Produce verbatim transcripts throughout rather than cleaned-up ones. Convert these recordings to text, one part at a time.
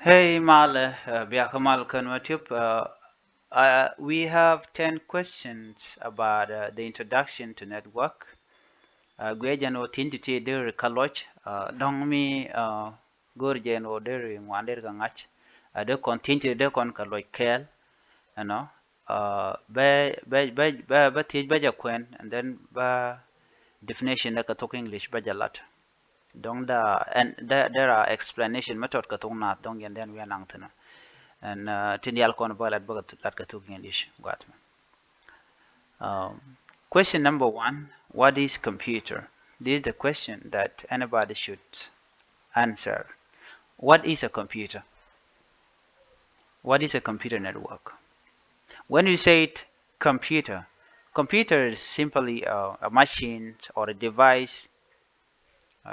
Hey, malɛ, uh, bia kä mal kän wä tiop. Uh, uh, we have ten questions about, uh, the introduction to network. Uh, guiɛ jɛn wä thin ti ti deri kä lɔc, uh, dɔŋ mi, uh, go̱r jɛn wä deri ŋuan deri kä ŋa̱c. Uh, dee kɔn thin ti dee kɔn kä lɔc kɛɛl, you know. Uh, bɛ, bɛ, bɛ, bɛ, bɛ thiec bɛ jɛ kuɛn, and then bɛ definition dee kä thok English bɛ jɛ lat. Dɔŋ da, and there, there are explanation mi tɔt kä thok Naath, dɔŋ yɛn then wi̱i̱ anaŋ thi̱n. And, uh, tin dial kɔn bä lat bä lat kä thok English gua̱th mɛ. Um, question number one, what is computer? This is the question that anybody should answer. What is a computer? What is a computer network? When you say it computer, computer is simply a, a machine or a device,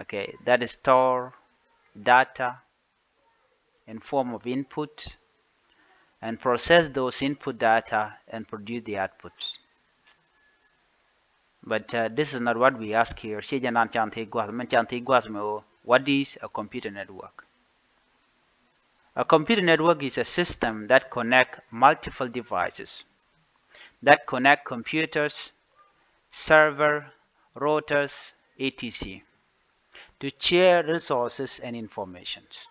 okay, that store data in form of input and process those input data and produce the output. But, uh, this is not what we ask here. Ciɛ jɛ nan can thiec gua̱th, mɛn can thiec gua̱th mɛ ɣöö, what is a computer network? A computer network is a system that connect multiple devices, that connect computers, server, routers, et cetera, to share resources and informations.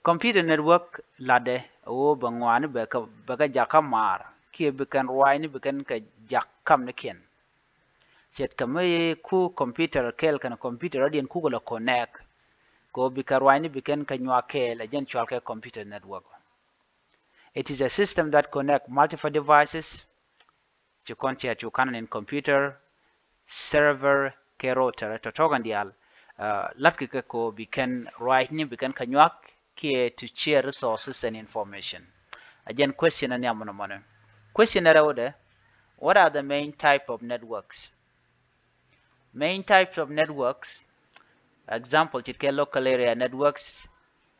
Computer network latdɛ ɣöö bɛ ŋɔaani bɛ kä, bɛ kä jakä maar kiɛ bi kɛn ruaacni bi kɛn kɛ jak kamnikiɛn. Ce̱tkɛ mi ku computer kɛɛl kɛn computer rɔ̱diɛn kukɛ lɛ connect kɛ ɣöö bi kɛ ruaacni bi kɛn kɛ nyuak kɛɛl, ɛ jɛn cɔalkɛ computer network. It is a system that connect multiple devices. Ci kɔn ciɛ cu ka̱n in computer, server kɛ router tɔ̱tɔ̱ kɛn diaal, uh, latkɛ kɛ kɛ ɣöö bi kɛn ruaacni bi kɛn kɛ nyuak kiɛ to share resources and information. Ɛ jɛn question ni amɔnɔ mɔnɔ. Question ni rɛwdɛ, what are the main type of networks? Main types of networks, example, ce̱tkɛ local area networks,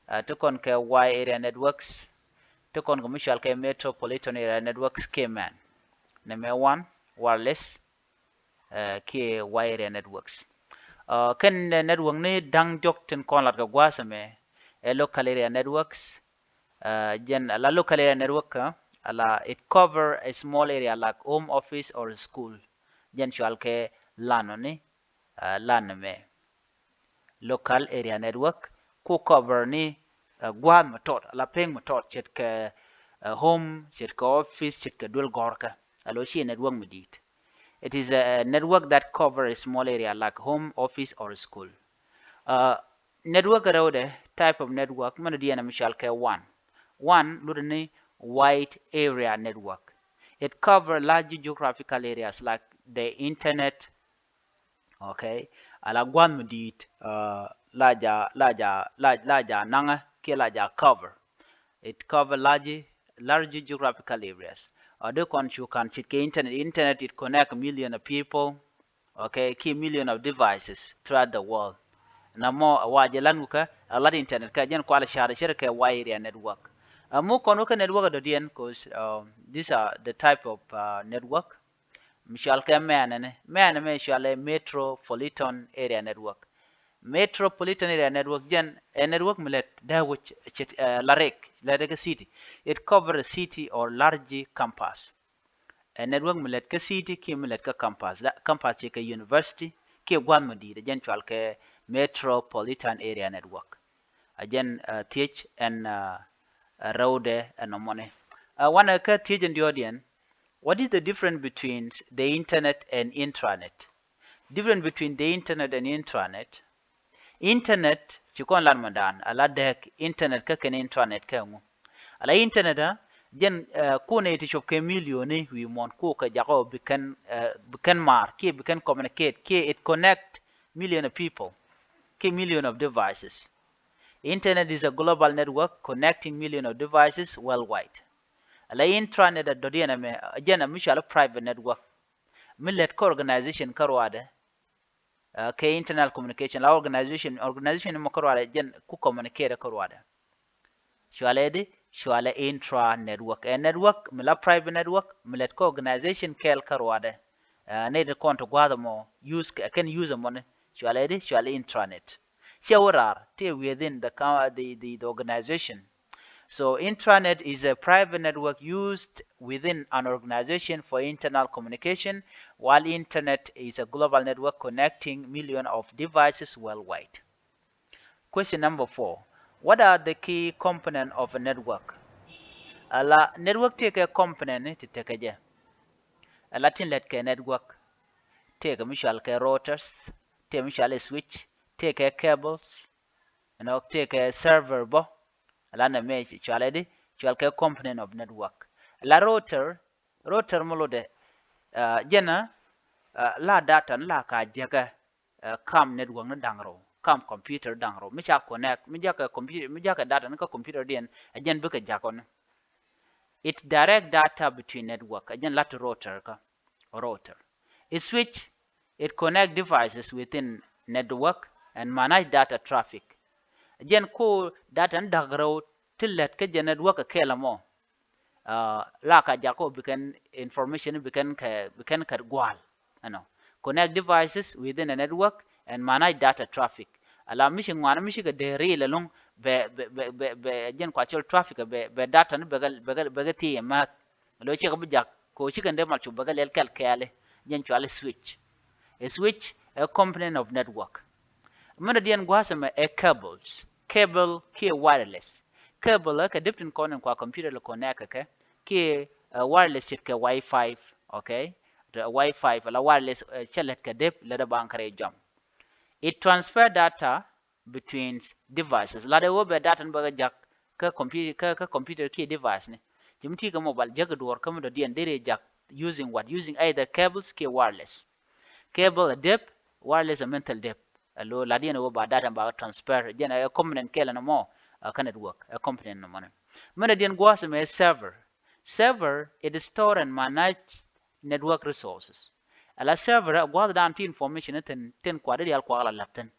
uh, ti kɔn kɛ wide area networks, ti kɔn kɛ mi cɔalkɛ metropolitan area networks kiɛ mɛn. Nɛmɛ one, wireless, uh, kiɛ wide area networks. Uh, kɛn, uh, network ni da̱ŋ diɔ̱k tin kɔn lat kɛ gua̱a̱th ɛmɛ ɛ local area networks. Uh, jɛn ala local area network, uh, ala it cover a small area like home, office or school. Jɛn cɔalkɛ LAN ni, uh, LAN mɛ. Local area network ku cover ni, uh, gua̱a̱th mi tɔt, ala pek mi tɔt, ce̱tkɛ, uh, home, ce̱tkɛ office, ce̱tkɛ duel gɔ̱rkä. Ala ɣöö ciɛ network mi di̱i̱t. It is a network that cover a small area like home, office or school. Uh, network rɛwdɛ, type of network, mɛn diɛn mi cɔalkɛ one. One, lutdɛ ni wide area network. It cover large geographical areas like the internet, okay, ala gua̱a̱th mi di̱i̱t, uh, la ja, la ja, la, la ja naŋä kiɛ la ja cover. It cover large, large geographical areas. Uh, dee kɔn cu ka̱n ce̱tkɛ internet. Internet, it connect million of people, okay, kiɛ million of devices throughout the world. Nɔmɔ a wa jɛ lan wi̱i̱ kä a lat internet kä jɛn kualɛ car cɛ kɛ wide area network. Uh, muk kɔn wä kä network a dɔ̱diɛn, 'cause, um, these are the type of, uh, network. Mi cɔalkɛ mɛn ni, mɛn mɛ cɔalɛ metropolitan area network. Metropolitan area network jɛn ɛ network mi lät dee wec ce̱t, uh, la rɛk, lät kä city. It cover a city or large campus. Ɛ network mi lät kä city kiɛ mi lät kä campus. La campus ciɛ kɛ university kiɛ gua̱a̱th mi di̱i̱t, ɛ jɛn cɔalkɛ metropolitan area network. Ɛ jɛn, uh, thiec ɛn, uh, rɛwdɛ ɛn nɔmɔni. Uh, wanɛ kä thiec ɛn diɔ̱ɔ̱diɛn, what is the difference between the internet and intranet? Difference between the internet and intranet. Internet, ci kɔn lat mɛ dan, ala dɛk internet kä kɛn intranet kä ŋu. Ala internet, a jɛn, uh, kunɛ ti cop kɛ million ni wi̱i̱ muɔ̱n ku kɛ jakɔ bi kɛn, uh, bi kɛn maar kiɛ bi kɛn communicate kiɛ it connect million of people kiɛ million of devices. Internet is a global network connecting million of devices worldwide. Ala intranet a dɔ̱diɛn ɛmɛ, a jɛn a mi cɔalɛ private network. Mi lät kä organization kä ruadɛ, uh, kɛ internal communication, la organization, organization mɔ kä ruadɛ jɛn ku communicate kä ruadɛ. Cɔalɛ di, cɔalɛ intra network. Ɛ network mi la private network mi lät kä organization kɛɛl kä ruadɛ. Uh, ni di kɔn ti gua̱a̱th mɔ use kɛ, kɛn use mɔ ni, cɔalɛ di, cɔalɛ intranet. Ciɛ wä raar ti within the, the, the, the organization. So intranet is a private network used within an organization for internal communication, while internet is a global network connecting millions of devices worldwide. Question number four. What are the key component of a network? Ala network tëëkɛ component ni ti tekɛ jɛ. Ala tin lät kɛ network. Tëëkɛ mi cɔal kɛ routers, tëëkɛ mi cɔal kɛ switch, tëëkɛ cables, you know, tëëkɛ server bä. Ala nɛ mɛ cɔal kɛ di, cɔal kɛ component of network. Ala router, router mi lotdɛ, uh, jɛn a, uh, la data ni la ka jäkä, uh, kam network ni da̱ŋ rɛw, kam computer da̱ŋ rɛw. Mi ca connect, mi jakɛ computer, mi jakɛ data ni kä computer diɛn, ɛ jɛn bikɛ jakɔ ni. It direct data between network, ɛ jɛn lat router kä, router. A switch, it connect devices within network and manage data traffic. Ɛ jɛn ko data ni da̱ŋ rɛw ti lät kä jɛ network ɛ kɛl ɛmɔ. Uh, la ka jakɔ bikɛn information bikɛn kɛ, bikɛn kɛ gual. You know, connect devices within a network and manage data traffic. Ala mi ci ŋuan mi ci kɛ dee ril ɛlɔŋ bɛ, bɛ, bɛ, bɛ, bɛ jɛn kua cɔl traffic bɛ, bɛ data ni bɛ kɛ, bɛ kɛ, bɛ kɛ thiec ɛmɛ. Lo cikɛ bi jak ko cikɛ dee mal cu bɛ kɛ lɛl kɛl kɛɛli. Jɛn cɔal switch. A switch, a component of network. Mɛn diɛn gua̱a̱th ɛmɛ ɛ cables. Cable kiɛ wireless. Cable ɛ kɛ dep tin kɔn in kua computer lɛ connect kɛ, kiɛ, uh, wireless ce̱tkɛ wifi, okay? The wifi ala wireless, uh, cɛ lät kɛ dep lät ɛ baŋ kɛ rɛy jɔam. It transfer data between devices. Lat ɛ wä bɛ data ni bɛ kɛ jak kä computer, kä, kä computer kiɛ device ni. Ci mi ti kɛ mobile jäk duɔr kä mi dɔ̱diɛn deri jak using what? Using either cables kiɛ wireless. Cable ɛ dep, wireless ɛ mɛn thil dep. Ɛ lo lat yɛn ɛ wä ba data ba transfer. Jɛn ɛ component kɛl ɛn ɛmɔ, uh, kä network ɛ component ɛn ɛmɔ ni. Mɛn ɛ diɛn gua̱a̱th ɛmɛ server. Server, it store and manage network resources. Ala server ɛ gua̱a̱th dan ti information tin, tin kuat diaal kuak la lap thin.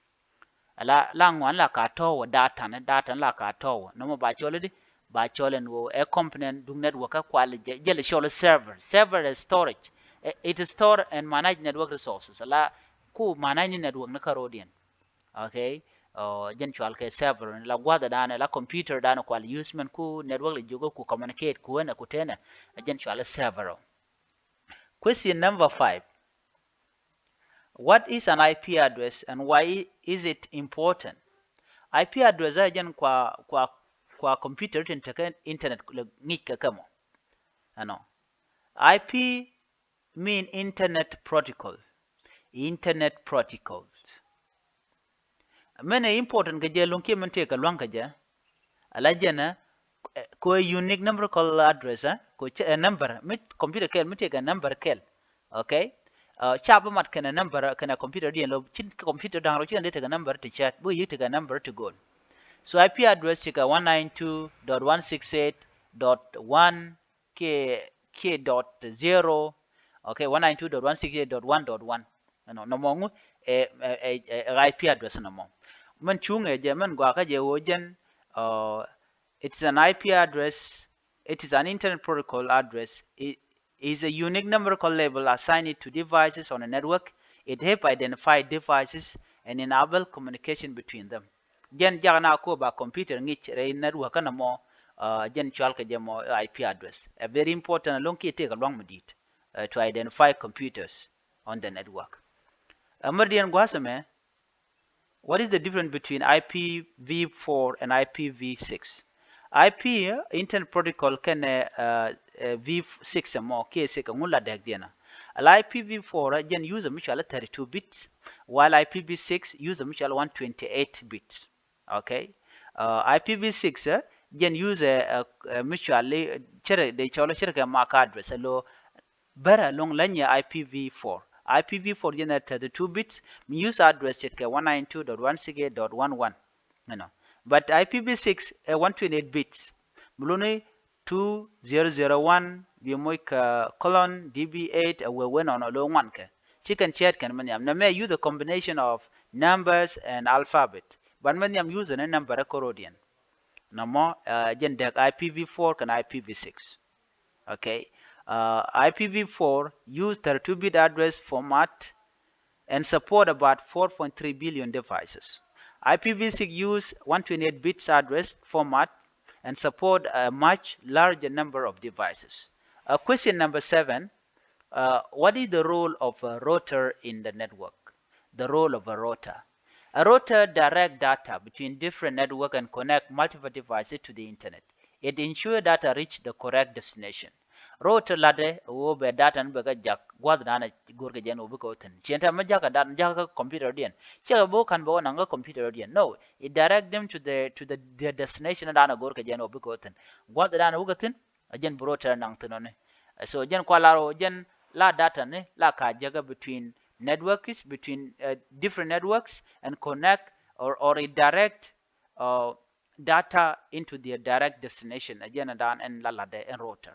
Ala la ŋuan la ka tɔ̱wä data ni, data ni la ka tɔ̱wä. Nɔmɔ ba cɔl di, ba cɔl ɛn ɣöö ɛ component duŋ network kä kual jɛ, jɛ lɛ cɔl server. Server is storage. Ɛ, it store and manage network resources. Ala ku manage ni network ni kä ro̱diɛn. Okay. Ɔ, jɛn cɔal kɛ server, la gua̱th dan, la computer dan kual use mɛn ku network lɛ jiök ku communicate ku ɛn ɛ ku tenɛ. Ɛ jɛn cɔal server. Question number five. What is an I P address and why is it important? I P address ɛ jɛn kua, kua, kua computer tin tekɛ internet lɛ ŋi̱c kɛ kɛ mɔ. Ɛnɔ. I P mean internet protocol. Internet protocol. Mɛn ɛ important kɛ jɛ luŋ kiɛ mɛn tëëkɛ lua̱ŋ kɛ jɛ. Ala jɛn ɛ, ɛ, ko unique numerical address, ɛ, ko cɛ, ɛ, number mi computer kɛl, mi tëëkɛ number kɛl. Okay. Ɛ, ca bi mat kɛnɛ number kɛnɛ computer diɛn lo, ci computer da̱ŋ rɔ ci kɛn dee tëëkɛ number ti cɛt, bi yi̱k tëëkɛ number ti go̱o̱l. So I P address cikɛ one nine two dot one six eight dot one kiɛ, kiɛ dot zero. Okay, one nine two dot one six eight dot one dot one. Ɛnɔ, nɔmɔ ŋu ɛ, ɛ, ɛ, ɛ I P address nɔmɔ. Mɛn cuŋɛ jɛ, mɛn gɔaa kä jɛ ɣöö jɛn, uh, it's an I P address, it is an internet protocol address. It is a unique numerical label assigned to devices on a network. It help identify devices and enable communication between them. Jɛn jak na ko ba computer ŋic rɛy network kä nɔmɔ, uh, jɛn cual kɛ jɛ mɔ I P address. A very important, ɛlɔ̱ŋ kiɛ tëëkɛ lua̱ŋ mi di̱i̱t, uh, to identify computers on the network. Ɛ mär diɛn gua̱a̱th ɛmɛ, what is the difference between I P v four and I P v six? I P, uh, internet protocol kɛnɛ, uh, uh, v six ɛmɔ kiɛ six ɛŋu la dɛk diɛn a. Ala I P v four, uh, jɛn user mi cual thirty-two bit, while I P v six user mi cual one twenty-eight bit. Okay. Uh, I P v six, uh, jɛn user, uh, uh, mi cual, uh, cɛrɛ dee cɔl cɛrɛ kɛ mac address, alo bärä loŋ la nyɛ I P v four. I P v four jɛn ɛ thirty-two bits, mi user address ce̱tkɛ one nine two dot one six eight dot one one. You know. But I P v six ɛ one twenty-eight bits. Mi luni two zero zero one, bi moc kä colon D B eight, ɛ wee wee nɔnɔ lo ŋuan kɛ. Ci kɛn cɛɛt kɛn mi nhiam. Nɛ mɛ use a combination of numbers and alphabet. But mi nhiam use ni number ɛ koro̱diɛn. Nɔmɔ, uh, jɛn dɛk I P v four kɛn I P v six. Okay. Uh, I P v four use thirty-two bit address format and support about four point three billion devices. I P v six use one twenty-eight bits address format and support a much larger number of devices. Uh, question number seven, uh, what is the role of a router in the network? The role of a router. A router direct data between different network and connect multiple devices to the internet. It ensure data reach the correct destination. Router latdɛ ɣöö bɛ data ni bɛ kɛ jak gua̱th dan a go̱r kɛ jɛn ɣöö bikɛ wä thi̱n. Ciɛn tɛm mi jakä data, jakä kä computer diɛn. Ciɛ kɛ bi wä ka̱n bɛ wä naŋ kä computer diɛn. No, it direct them to the, to the, the destination dan a go̱r kɛ jɛn ɣöö bikɛ wä thi̱n. Gua̱th dan a wä kɛ thi̱n, a jɛn bi router naŋ thi̱n ɔ ni. So jɛn kua lar ɣöö jɛn la data ni la ka jäkä between networks, between, uh, different networks and connect or, or it direct, uh, data into their direct destination. A jɛn a dan ɛn la latdɛ ɛn router.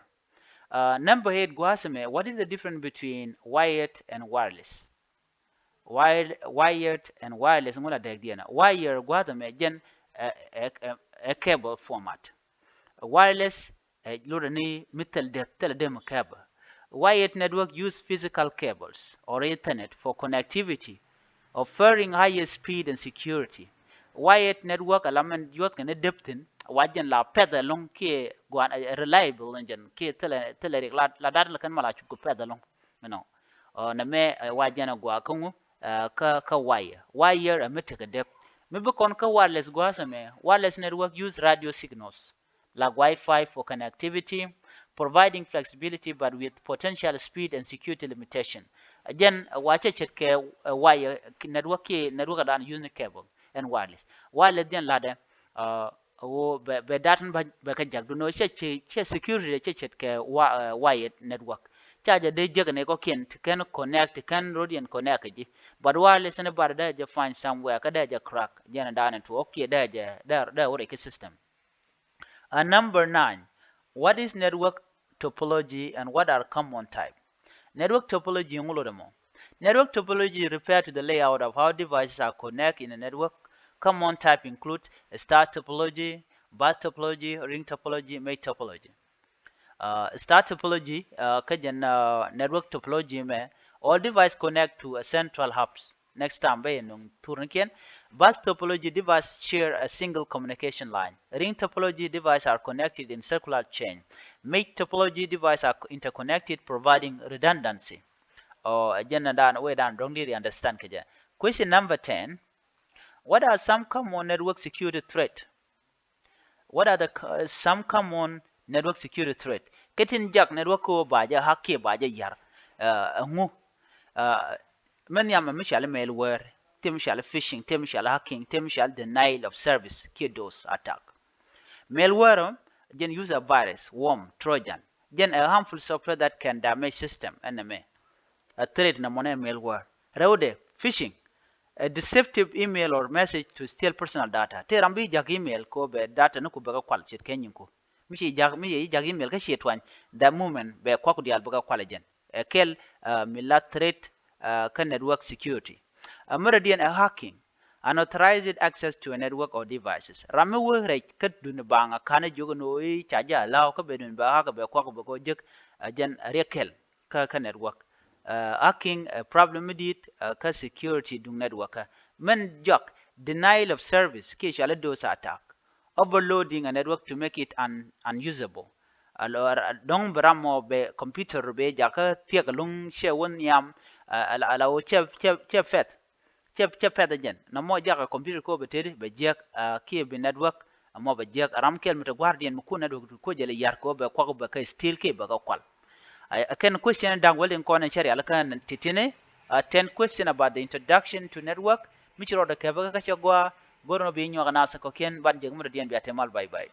Uh, number eight, gua̱a̱th ɛmɛ, what is the difference between wired and wireless? Wired, wired and wireless, ŋu la dɛk diɛn. Wired gua̱a̱th ɛmɛ jɛn ɛ, ɛ, ɛ, ɛ cable format. Wireless ɛ lotdɛ ni mi thil dep, thil dep cable. Wired network use physical cables or internet for connectivity, offering higher speed and security. Wired network ala mɛn yuɔth kɛn dep thi̱n, wa jɛn la pɛth ɛlɔ̱ŋ kiɛ guan, ɛ, reliable ɛn jɛn kiɛ thilɛ, thilɛ rik la, la dat la kɛn ma la cup kɛ pɛth ɛlɔ̱ŋ. You know, uh, nɛ mɛ, uh, wa jɛn a gua kä ŋu, uh, kä, kä wire. Wire ɛ mi tekɛ dep. Mi bi kɔn kä wireless gua̱a̱th ɛmɛ, wireless network use radio signals like Wi-Fi for connectivity, providing flexibility but with potential speed and security limitation. Ɛ jɛn, uh, wa cɛ ce̱tkɛ, uh, wire network kiɛ network dan use ni cable and wireless. Wireless jɛn latdɛ, uh, ɣöö bɛ, bɛ data ni bɛ, bɛ kɛ jak dun ɣöö cɛ, cɛ, cɛ security cɛ ce̱tkɛ wa, uh, wired network. Ca jɛ dee jek ni kɔ̱kiɛn ti kɛn connect, ti kɛn rot yɛn connect kɛ ji̱. But wireless ni bar dee jɛ find somewhere kä dee jɛ crack, jɛn dan ni tuɔɔk kiɛ dee jɛ, dee, dee wä rɛy kä system. Uh, number nine, what is network topology and what are common type? Network topology ŋu lotdɛ mɔ? Network topology refer to the layout of how devices are connect in a network. Common type include star topology, bus topology, ring topology, mesh topology. Uh, star topology, uh, kä jɛn, uh, network topology mɛ, all device connect to a central hubs. Next time bɛ yɛ nuŋ thurnikiɛn. Bus topology, device share a single communication line. Ring topology, device are connected in circular chain. Mesh topology, device are interconnected, providing redundancy. Ɔ, ɛ jɛn dan wee dan dɔ̱ŋ di ri understand kɛ jɛ. Question number ten. What are some common network security threat? What are the co-, some common network security threat? Kä tin jak network kä ba jɛ hack kiɛ ba jɛ yar. Uh, ŋu? Uh, mɛ nhiam mi cɔal malware, tëë mi cɔal phishing, tëë mi cɔal hacking, tëë mi cɔal denial of service kiɛ DoS attack. Malware jɛn use a virus, worm, trojan. Jɛn a harmful software that can damage system, ɛn nɛmɛ. A threat nɔmɔ ni malware. Rɛwdɛ, phishing, a deceptive email or message to steal personal data. Tëë ram bi jak email kɛ ɣöö bɛ data ni ku bɛ kɛ kual ce̱tkɛ nyiŋku. Mi ci jak, mi ci jak email kä ciɛ tuany, that moment bɛ kuak diaal bɛ kɛ kual ɛ jɛn. Ɛ kɛl, uh, mi la threat, uh, kä network security. Uh, mɛ rɛwdiɛn ɛ hacking, unauthorized access to a network or devices. Ram mi wee rɛc kä duni baŋ a ka̱n ɛ jiök ɛn ɣöö i̱ ca jɛ allow kä bɛ duni bɛ hack, bɛ kuak bɛ kɛ jek, uh, jɛn ɛ riɛk kɛl kä, kä network. Uh, hacking, uh, problem mi di̱i̱t, uh, kä security duŋ network kä. Mɛn jɔak, denial of service kiɛ cɔal i̱ DoS attack. Overloading a network to make it un-, unusable. Alɔ, dɔ̱ŋ bi ram mɔ bɛ computer bɛ jak kä thiɛk ɛlɔ̱ŋ, cɛ wä nhiam, uh, ala, ala ɣöö cɛ, cɛ, cɛ pɛth. Cɛ, cɛ pɛth ɛ jɛn. Nɔmɔ jak a computer kɔ bɛ tëëdi bɛ jiäk, uh, kiɛ bi network, uh, mɔ bɛ jiäk. Ram kɛl mi te gua̱a̱rdiɛn mi ku network ku jɛ lɛ yar kɔ bɛ kuak bɛ kɛ steal kiɛ bɛ kɛ kual. Ɛ kɛn question da̱ŋ wä liŋ kɔn in cɛ rial kään ti̱ti̱ni. Uh, ten question about the introduction to network. Mi ci rɔɔdɛ kɛpɛ kä cɛ gɔaa, go̱r nɔ bi nyuak nath kɔ̱kiɛn ban jek mi rɔ̱diɛn bia te mal, bye bye.